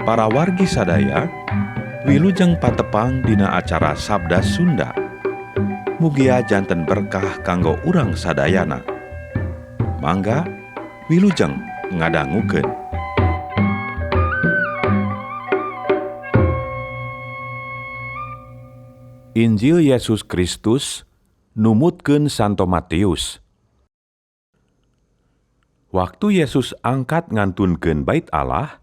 Para wargi sadaya, wilujeng patepang dina acara Sabda Sunda. Mugia janten berkah kanggo urang sadayana. Mangga wilujeng ngadangukeun. Injil Yesus Kristus numutkeun Santo Matius. Waktu Yesus angkat ngantunkeun bait Allah,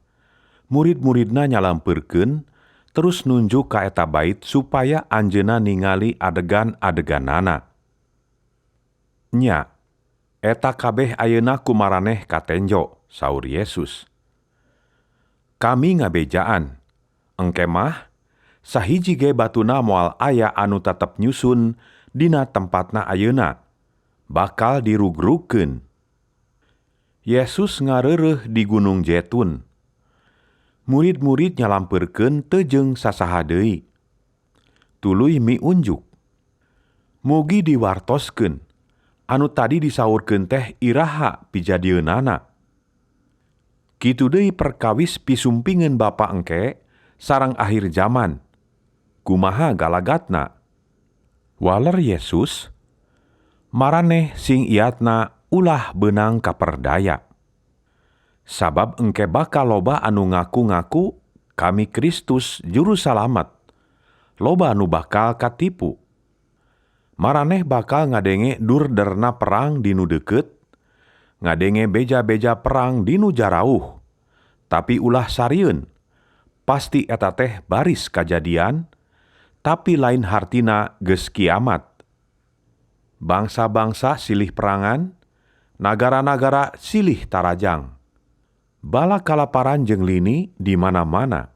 murid-muridna nyalampeurkeun terus nunjuk ka eta bait supaya anjeunna ningali adegan-adeganana. Nya, eta kabeh ayeuna kumaraneh katenjo, saur Yesus. Kami ngabejaan, engke mah sahiji ge batuna moal aya anu tetep nyusun dina tempatna ayeuna, bakal dirugrugkeun. Yesus ngareureuh di Gunung Jetun. Murid-murid nyalampeurkeun teu jeung sasaha deui. Tuluy miunjuk. Mugi diwartoskeun, anu tadi disaurkeun teh iraha pijadieunana. Kitu deui perkawis pisumpingeun Bapa engke sareng akhir zaman. Kumaha galagatna? Waler Yesus, maraneh sing iatna ulah beunang kaperdaya. Sabab engke bakal loba anu ngaku-ngaku kami Kristus juru salamet. Loba anu bakal katipu. Maraneh bakal ngadenge durderna perang di nu deukeut, ngadenge beja-beja perang di nu jarauh. Tapi ulah sarieun, pasti eta teh baris kajadian, tapi lain hartina geus kiamat. Bangsa-bangsa silih perangan, nagara-nagara silih tarajang. Bala kalaparan jeung lini di mana-mana.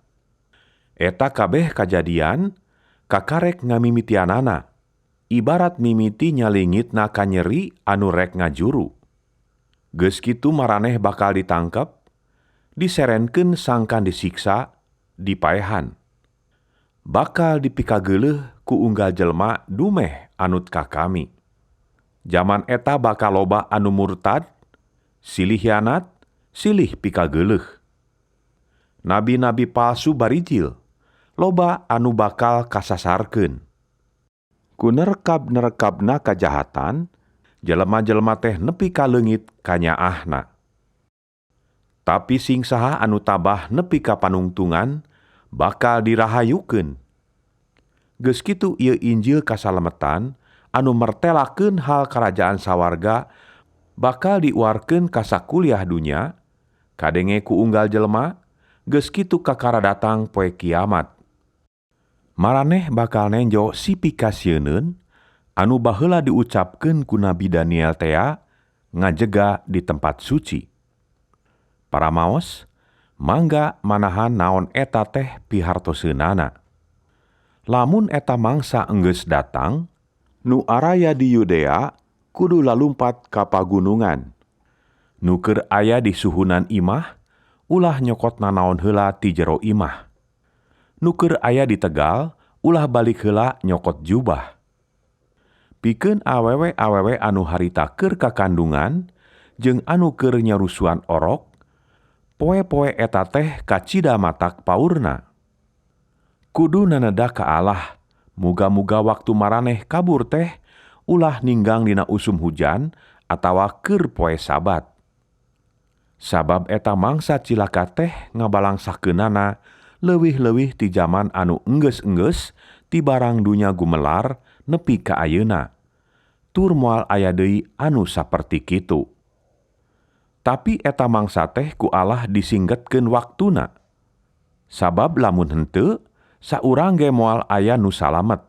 Eta kabeh kajadian kakarek ngamimitianana, ibarat mimiti nyalingitna kanyeri anu rek ngajuru. Geus kitu maraneh bakal ditangkep, diserenkeun sangkan disiksa, dipaehan. Bakal dipikageuleuh ku unggal jelema dumeh anut ka kami. Jaman eta bakal loba anu murtad, silih hianat, silih pikageuleuh. Nabi-nabi palsu barijil, loba anu bakal kasasarkeun. Ku nerekab-nerekabna kajahatan, jelema-jelema teh nepi ka leungit kanyaahna. Tapi sing saha anu tabah nepi ka panungtungan, bakal dirahayukeun. Geus kitu ieu Injil kasalametan anu mertelakeun hal karajaan sawarga bakal diuarkeun ka sakuliah dunya, kadenge ku unggal jelema, geus kitu kakara datang poe kiamat. Maraneh bakal nenjo si pikasieuneun anu baheula diucapkeun ku Nabi Daniel tea ngajega di tempat suci. Para maos, mangga manahan naon eta teh pihartoseunana. Lamun eta mangsa enggeus datang, nu araya di Yudea kudu lalumpat ka pagunungan. Nu keur aya di suhunan imah, ulah nyokot nanaon heula ti jero imah. Nu keur aya di tegal, ulah balik heula nyokot jubah. Pikeun awewe-awewe anu harita keur kakandungan jeung anu keur nyarusuan orok, poe-poe eta teh kacida matak paurna. Kudu naneda ka Allah, muga-muga waktu maraneh kabur teh ulah ninggang dina usum hujan atawa keur poe Sabat. Sabab eta mangsa cilaka teh ngabalangsakeunana leuwih-leuwih ti jaman anu enggeus-enggeus ti barang dunya gumelar nepi ka ayeuna. Tur moal aya deui anu saperti kitu. Tapi eta mangsa teh ku Allah disinggetkeun waktuna. Sabab lamun henteu, saurang ge moal aya nu salamet.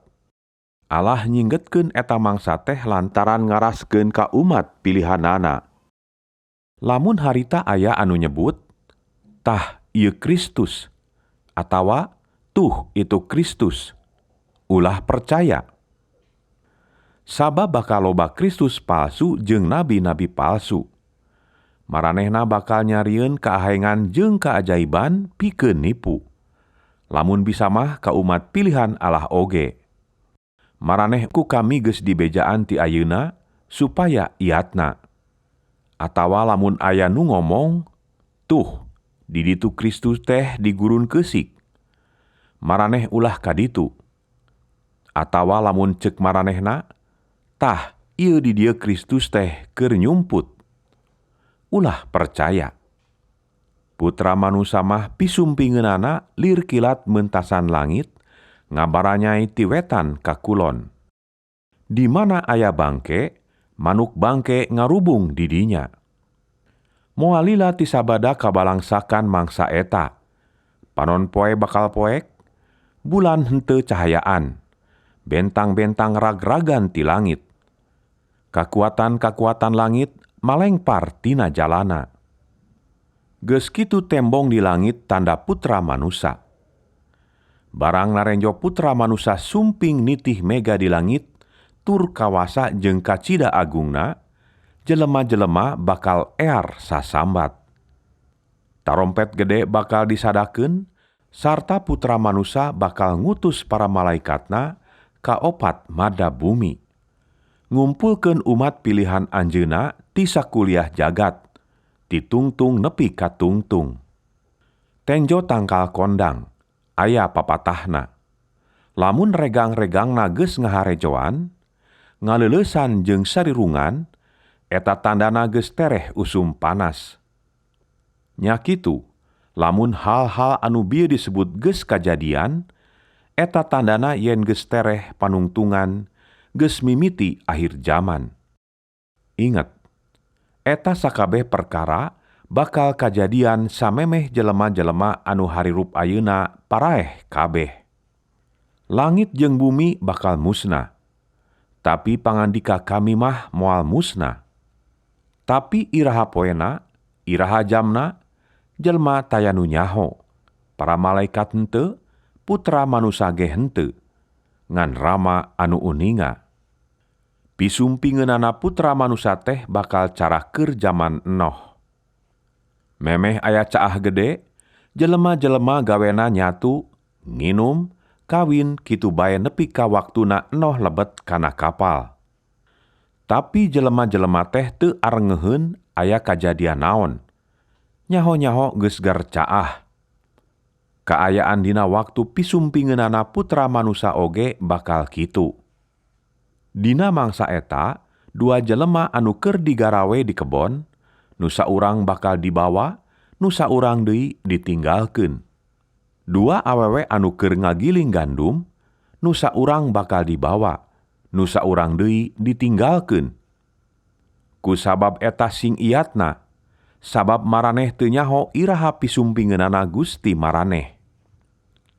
Allah nyinggetkeun eta mangsa teh lantaran ngaraskeun ka umat pilihanana. Lamun harita aya anu nyebut, tah ieu Kristus, atawa tuh itu Kristus, ulah percaya. Sabab bakal loba Kristus palsu jeung nabi-nabi palsu. Maranehna bakal nyarieun kaahengan jeung kaajaiban pikeun nipu. Lamun bisa mah ka umat pilihan Allah oge. Maraneh ku kami geus dibejaan ti ayeuna supaya iatna. Atawa lamun aya nu ngomong, tuh Di ditu Kristus teh di gurun keusik. Maraneh ulah ka ditu. Atawa lamun ceuk maranehna, tah ieu di dieu Kristus teh keur nyumput. Ulah percaya. Putra manusa mah pisumpingeunana lir kilat mentasan langit, ngabaranyai ti wetan ka kulon. Di mana aya bangke, manuk bangke ngarubung di dinya. Moal lila ti sabada kabalangsakan mangsa eta. Panon poe bakal poek, bulan henteu cahayaan, bentang-bentang ragragan ti langit. Kakuatan-kakuatan langit malengpar tina jalana. Geus kitu tembong di langit tanda putra manusa. Barang narenjo putra manusa sumping nitih mega di langit, tur kawasa jeung kacida agungna, jelema-jelema bakal ear sasambat. Tarompet gede bakal disadakeun, sarta putra manusa bakal ngutus para malaikatna ka opat mada bumi. Ngumpulkeun umat pilihan anjeunna ti sakuliah jagat, titungtung nepi ka tungtung. Tenjo tangkal kondang, aya papatahna. Lamun regang-regangna geus ngaharejoan, ngaleulesan jeung sarirungan, eta tandana geus tereh usum panas. Nya kitu, lamun hal-hal anu bieu disebut geus kajadian, eta tandana yen geus tereh panungtungan, geus mimiti akhir jaman. Inget, eta sakabeh perkara bakal kajadian samemeh jelema-jelema anu harirup ayeuna paraeh kabeh. Langit jeung bumi bakal musnah, tapi pangandika kami mah moal musnah. Tapi iraha poena, iraha jamna, jelma taya nu nyaho, para malaikat henteu, putra manusa ge henteu, ngan Rama anu uninga. Pisumpingeunana putra manusa teh bakal caraker jaman Enoh. Memeh aya caah gede, jelema-jelema gawena nyatu, nginum, kawin kitu bae nepi ka waktuna Enoh lebet kana kapal. Tapi jelema-jelema teh teu arengeuheun aya kajadian naon. Nyaho-nyaho geus gar caah. Kaayaan dina waktu pisumpingeunana putra manusa oge bakal kitu. Dina mangsa eta, dua jelema anu keur digarawe di kebon, nu saurang bakal dibawa, nu saurang deui ditinggalkeun. Dua awewe anu keur ngagiling gandum, nu saurang bakal dibawa, nu saurang deui ditinggalkeun. Ku sabab eta sing iatna, sabab maraneh teu nyaho iraha pisumpingeunana Gusti maraneh.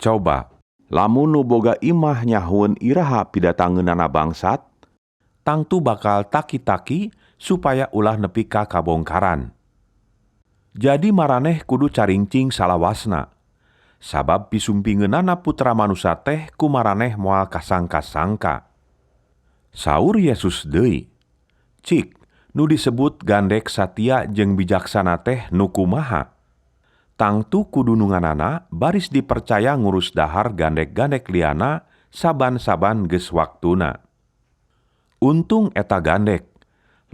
Coba, lamun nu boga imah nyahoeun iraha pidatangeunana bangsat, tangtu bakal taki-taki supaya ulah nepi ka kabongkaran. Jadi maraneh kudu caringcing salawasna, sabab pisumpingeunana putra manusa teh ku maraneh moal kasangka-sangka. Saur Yesus deui, cik, nu disebut gandek satia jeung bijaksana teh nu kumaha? Tangtu kudununganana baris dipercaya ngurus dahar gandek-gandek liana saban-saban geus waktuna. Untung eta gandek,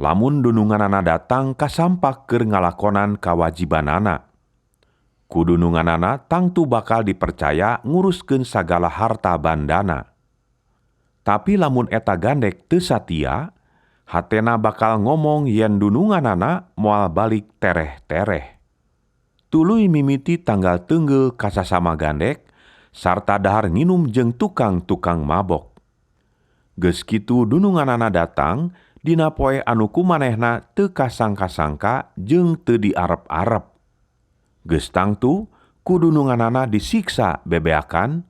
lamun dununganana datang kasampak keur ngalakonan kawajibanana. Kudununganana tangtu bakal dipercaya nguruskeun sagala harta bandana. Tapi lamun eta gandek teu satia, hatena bakal ngomong yen dununganana moal balik tereh-tereh. Tuluy mimiti tanggal tenggel kasasama gandek, sarta dahar nginum jeung tukang-tukang mabok. Geus kitu dununganana datang, dina poe anu kumanehna teu kasangka-sangka jeung teu diarep-arep. Geus tangtu, ku dununganana disiksa bebeakan,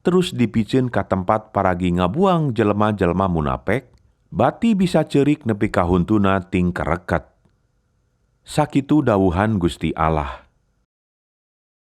terus dipiceun ka tempat paragi ngabuang jelema-jelema munapek, bati bisa ceurik nepi ka huntuna tingkereket. Sakitu dawuhan Gusti Allah.